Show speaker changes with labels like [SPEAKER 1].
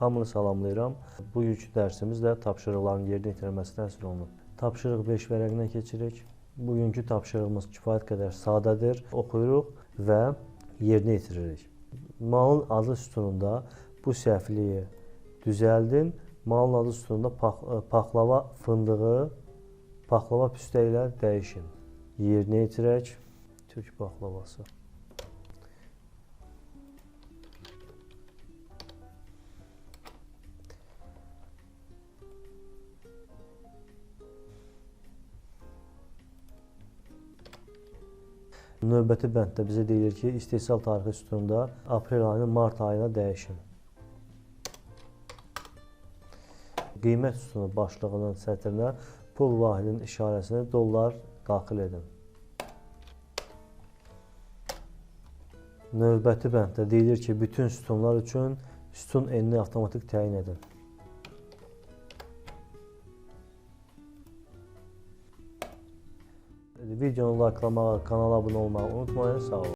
[SPEAKER 1] Hamını salamlayıram. Bugünkü dərsimiz də tapşırıqların yerinə yetirilməsinə həsr olunub. Tapşırıq 5 vərəqinə keçirik. Bugünkü tapşırığımız kifayət qədər sadədir. Oxuyuruq və yerinə yetiririk. Malın adı sütununda bu səhvliyi düzəldin. Malın adı sütununda paxlava fındığı, paxlava püstə ilə dəyişin. Yerinə yetirək. Türk paxlavası. Növbəti bənddə bizə deyilir ki, istehsal tarixi sütununda aprel ayını mart ayına dəyişin. Qiymət sütunu başlığının sətrinə pul vahidinin işarəsini dollar daxil edin. Növbəti bənddə deyilir ki, bütün sütunlar üçün sütun enini avtomatik təyin edin. Videonu layklamağı, kanala abunə olmağı unutmayın. Sağ olun.